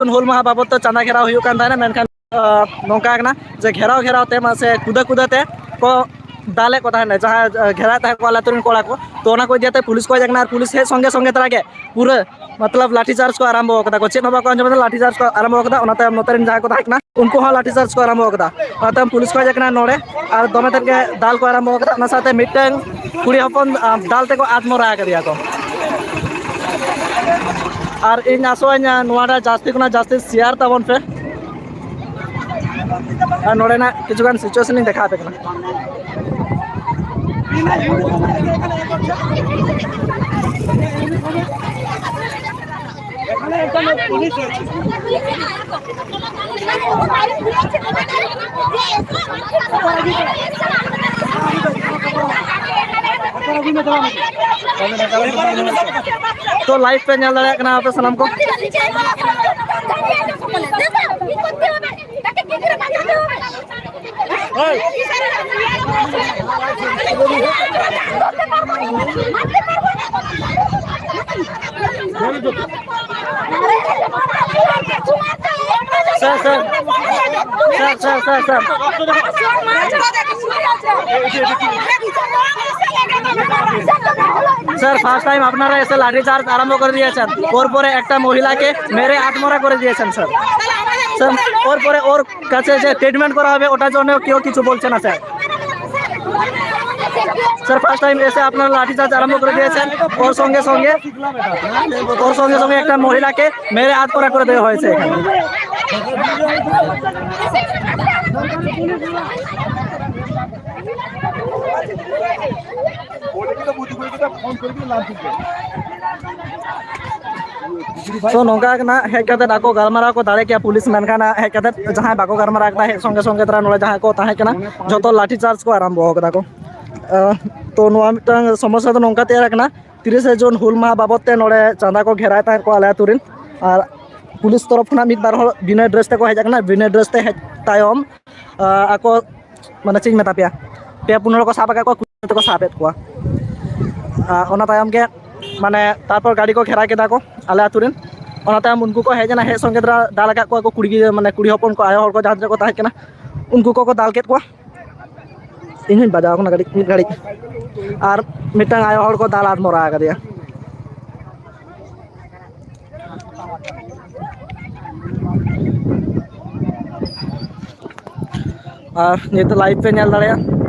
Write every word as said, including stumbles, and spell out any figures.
ᱦᱩᱞ ᱢᱟᱦᱟ ᱵᱟᱵᱚᱫ ᱛᱮ ᱪᱟᱸᱫᱟ ᱜᱷᱮᱨᱟᱣ ᱦᱩᱭᱩᱜ ᱠᱟᱱ ᱛᱟᱦᱮᱱᱟ, ᱢᱮᱱᱠᱷᱟᱱ ᱟᱸ, ᱱᱚᱝᱠᱟ ᱠᱟᱱᱟ ᱡᱮ ᱜᱷᱮᱨᱟᱣ ᱜᱷᱮᱨᱟᱣ ᱛᱮ ᱢᱟᱥᱮ ᱠᱩᱫᱟᱹ ᱠᱩᱫᱟᱹ ᱛᱮ ᱠᱚ ᱫᱟᱞᱮᱫ ᱠᱚ ᱛᱟᱦᱮᱱᱟ, ᱡᱟᱦᱟᱸᱭ ᱟᱸ, ᱜᱷᱮᱨᱟᱭᱮᱫ ᱛᱟᱦᱮᱸ ᱠᱚ ᱟᱞᱮ ᱟᱹᱛᱩ ᱨᱮᱱ ᱠᱚᱲᱟ ᱠᱚ᱾ ᱛᱚ ᱚᱱᱟ ᱠᱚ ᱤᱫᱤ ᱠᱟᱛᱮ ᱯᱩᱞᱤᱥ ᱠᱚ ᱦᱮᱡ ᱟᱠᱟᱱᱟ ᱟᱨ ᱯᱩᱞᱤᱥ ᱦᱮᱡ ᱥᱚᱸᱜᱮ ᱥᱚᱸᱜᱮ ᱛᱟᱨᱟ ᱜᱮ ᱯᱩᱨᱟᱹ ᱢᱚᱛᱞᱚᱵ ᱞᱟᱴᱷᱤ ᱪᱟᱨᱡᱽ ᱠᱚ ᱟᱨᱟᱢᱵᱚ ᱟᱠᱟᱫᱟ ᱠᱚ, ᱪᱮᱫ ᱦᱚᱸ ᱵᱟᱠᱚ ᱟᱸᱡᱚᱢ ᱮᱫᱟ, ᱞᱟᱴᱷᱤ ᱪᱟᱨᱡᱽ ᱠᱚ ᱟᱨᱟᱢᱵᱚ ᱟᱠᱟᱫᱟ᱾ ᱚᱱᱟᱛᱮ ᱱᱚᱛᱮ ᱨᱮᱱ ᱡᱟᱦᱟᱸᱭ ᱠᱚ ᱛᱟᱦᱮᱸ ᱠᱟᱱᱟ ᱩᱱᱠᱩ ᱦᱚᱸ ᱞᱟᱴᱷᱤ ᱪᱟᱨᱡᱽ ᱠᱚ ᱟᱨᱟᱢᱵᱚ ᱟᱠᱟᱫᱟ᱾ ᱚᱱᱟᱛᱮ ᱯᱩᱞᱤᱥ ᱠᱚ ᱦᱮᱡ ᱟᱠᱟᱱᱟ ᱱᱚᱰᱮ ᱟᱨ ᱫᱚᱢᱮ ᱛᱮᱫ ᱜᱮ ᱫᱟᱞ ᱠᱚ ᱟᱨᱟᱢᱵᱚ ᱟᱠᱟᱫᱟ᱾ ᱚᱱᱟ ᱥᱟᱶᱛᱮ ᱢᱤᱫᱴᱟᱝ ᱠᱩᱲᱤ ᱦᱚᱯᱚᱱ ᱟᱸ, ᱫᱟᱞ ᱛᱮᱠᱚ ᱟᱛᱢᱚᱨᱟ ᱟᱠᱟᱫᱮᱭᱟ ᱠᱚ᱾ ᱟᱨ ᱤᱧ ᱟᱥᱚᱜ ᱟᱹᱧ ᱟᱸ, ᱱᱚᱣᱟ ᱨᱮ ᱡᱟᱹᱥᱛᱤ ᱠᱷᱚᱱᱟᱜ ᱡᱟᱹᱥᱛᱤ ᱥᱮᱭᱟᱨ ᱛᱟᱵᱚᱱ ᱯᱮ᱾ ᱟᱨ ᱱᱚᱰᱮᱱᱟᱜ ᱠᱤᱪᱷᱩᱜᱟᱱ ᱥᱤᱪᱩᱭᱮᱥᱚᱱ ᱤᱧ ᱫᱮᱠᱷᱟᱣ ᱟᱯᱮ ᱠᱟᱱᱟ᱾ ᱛᱚ ᱞᱟᱭᱤᱵᱷ ᱯᱮ ᱧᱮᱞ ᱫᱟᱲᱮᱭᱟᱜ ᱠᱟᱱᱟ ᱟᱯᱮ ᱥᱟᱱᱟᱢ ᱠᱚ᱾ Sir, sir. Sir, sir, sir, sir. Sir, first time আপনারা এসে লাঠি চার্জ আরম্ভ করে দিয়েছেন, ওর পরে একটা মহিলাকে মেরে আত্মহত্যা করে দিয়েছেন স্যার। স্যার, ওর পরে ওর কাছে যে ট্রিটমেন্ট করা হবে ওটার জন্য কেউ কিছু বলছে না স্যার। স্যার, ফার্স্ট টাইম এসে আপনারা লাঠি চার্জ আরম্ভ করে দিয়েছেন, ওর সঙ্গে সঙ্গে ওর সঙ্গে সঙ্গে একটা মহিলাকে মেরে আত্মহত্যা করে দেওয়া হয়েছে এখানে। ᱛᱚ ᱱᱚᱝᱠᱟ ᱜᱮ ᱱᱟᱜ ᱦᱮᱡ ᱠᱟᱛᱮᱫ ᱟᱠᱚ ᱜᱟᱞᱢᱟᱨᱟᱣ ᱠᱚ ᱫᱟᱲᱮ ᱠᱮᱭᱟ ᱯᱩᱞᱤᱥ, ᱢᱮᱱᱠᱷᱟᱱ ᱦᱮᱡ ᱠᱟᱛᱮᱫ ᱡᱟᱦᱟᱸᱭ ᱵᱟᱠᱚ ᱜᱟᱞᱢᱟᱨᱟᱣ ᱠᱟᱱᱟ, ᱦᱮᱡ ᱥᱚᱸᱜᱮ ᱥᱚᱸᱜᱮ ᱛᱟᱨᱟ ᱱᱚᱰᱮ ᱡᱟᱦᱟᱸᱭ ᱠᱚ ᱛᱟᱦᱮᱸ ᱠᱟᱱᱟ ᱡᱚᱛᱚ ᱞᱟᱴᱷᱤ ᱪᱟᱨᱡᱽ ᱠᱚ ᱟᱨᱟᱢᱵᱚ ᱟᱠᱟᱫᱟ ᱠᱚ᱾ ᱟᱸ, ᱛᱚ ᱱᱚᱣᱟ ᱢᱤᱫᱴᱟᱝ ᱥᱚᱢᱚᱥᱥᱟ ᱫᱚ ᱱᱚᱝᱠᱟ ᱛᱮᱭᱟᱨ ᱟᱠᱟᱱᱟ, ᱛᱤᱨᱤᱥᱮ ᱡᱩᱱ ᱦᱩᱞ ᱢᱟᱦᱟ ᱵᱟᱵᱚᱫ ᱛᱮ ᱱᱚᱰᱮ ᱪᱟᱸᱫᱟ ᱠᱚ ᱜᱷᱮᱨᱟᱭ ᱛᱟᱦᱮᱸᱫ ᱠᱚ ᱟᱞᱮ ᱟᱹᱛᱩ ᱨᱮᱱ, ᱟᱨ ᱯᱩᱞᱤᱥ ᱛᱚᱨᱚᱯ ᱠᱷᱚᱱᱟᱜ ᱢᱤᱫ ᱵᱟᱨ ᱦᱚᱲ ᱵᱤᱱᱟᱹ ᱰᱨᱮᱥ ᱛᱮᱠᱚ ᱦᱮᱡ ᱟᱠᱟᱱᱟ᱾ ᱵᱤᱱᱟᱹ ᱰᱨᱮᱥ ᱛᱮ ᱦᱮᱡ ᱛᱟᱭᱚᱢ, ᱟᱸ, ᱟᱠᱚ ᱢᱟᱱᱮ ᱪᱮᱫ ᱤᱧ ᱢᱮᱛᱟ ᱯᱮᱭᱟ, ᱯᱮ ᱯᱩᱱ ᱦᱚᱲ ᱠᱚ ᱥᱟᱵ ᱟᱠᱟᱫ ᱠᱚᱣᱟ, ᱠᱩᱲᱤ ᱛᱮᱠᱚ ᱥᱟᱵᱮᱫ ᱠᱚᱣᱟ᱾ ᱟᱨ ᱚᱱᱟ ᱛᱟᱭᱚᱢ ᱜᱮ ᱢᱟᱱᱮ ᱛᱟᱨᱯᱚᱨ ᱜᱟᱹᱰᱤ ᱠᱚ ᱜᱷᱮᱨᱟ ᱠᱮᱫᱟ ᱠᱚ ᱟᱞᱮ ᱟᱹᱛᱩ ᱨᱮᱱ, ᱚᱱᱟ ᱛᱟᱭᱚᱢ ᱩᱱᱠᱩ ᱠᱚ ᱦᱮᱡ ᱮᱱᱟ, ᱦᱮᱡ ᱥᱚᱸᱜᱮ ᱫᱷᱟᱨᱟ ᱫᱟᱞ ᱟᱠᱟᱫ ᱠᱚᱣᱟ ᱠᱚ ᱠᱩᱲᱤ ᱜᱤᱫᱽᱨᱟᱹ, ᱢᱟᱱᱮ ᱠᱩᱲᱤ ᱦᱚᱯᱚᱱ ᱠᱚ, ᱟᱭᱳ ᱦᱚᱲ ᱠᱚ ᱡᱟᱦᱟᱸ ᱛᱤᱱᱟᱹᱜ ᱠᱚ ᱛᱟᱦᱮᱸ ᱠᱟᱱᱟ, ᱩᱱᱠᱩ ᱠᱚᱠᱚ ᱫᱟᱞ ᱠᱮᱫ ᱠᱚᱣᱟ᱾ ᱤᱧ ᱦᱚᱸᱧ ᱵᱟᱡᱟᱣ ᱟᱠᱟᱱᱟ ᱠᱟᱹᱴᱤᱡ, ᱢᱤᱫ ᱜᱷᱟᱹᱲᱤᱡ᱾ ᱟᱨ ᱢᱤᱫᱴᱟᱝ ᱟᱭᱳ ᱦᱚᱲ ᱠᱚ ᱫᱟᱞ ᱟᱫᱢᱚᱨᱟ ᱟᱠᱟᱫᱮᱭᱟ᱾ ᱟᱨ ᱱᱤᱛᱚᱜ live ᱯᱮ ᱧᱮᱞ ᱫᱟᱲᱮᱭᱟᱜᱼᱟ,